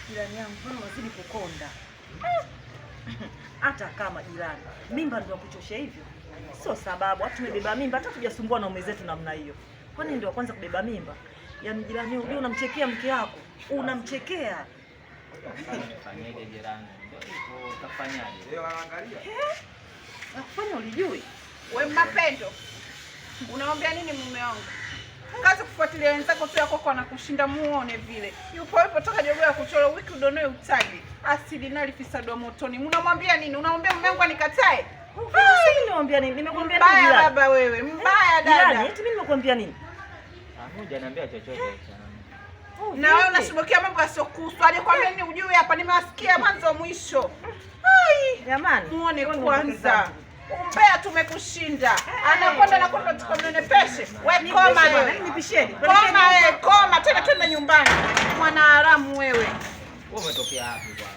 Jirani yangu, mbona unazidi kukonda? Hata kama jirani, mimba ndio kuchosha hivyo? Sio sababu. Hata tumebeba mimba, hata tujasumbua na ume zetu namna hiyo. Kwani ndio kwanza kubeba mimba? Yaani jirani, unajua unamchekea mke wako, unamchekea. Nifanyeje jirani? Ndio hivyo, utafanyaje? Nakufanya ulijui. We Mapendo, unaombea nini mume wangu? Kazi kufuatilia wenzako tu yako kwa nakushinda, muone vile yupo yupo toka jogoo ya kuchora wiki udonoe utagi asili nali fisadi wa motoni. Mnamwambia nini? Unaombea mume wangu anikatae? Sasa nimewambia nini? Nimekwambia nini Mbaya jirani? baba wewe, mbaya Jirani, dada. eti mimi nimekuambia nini? Hujaniambia chochote. Oh, Na wewe vipi? unashubukia mambo yasiokuhusu. Alikwambia nini ujui hapa? Nimewasikia mwanzo mwisho. Ai, Jamani, muone wewe ni kwanza. mwanzo. Umbea tumekushinda. Anakwenda anakwenda tukamnenepeshe. We koma Nipishe bwana, wewe. nipisheni. Koma wewe, koma tena, twende nyumbani. Mwana haramu wewe. Wewe umetokea wapi bwana?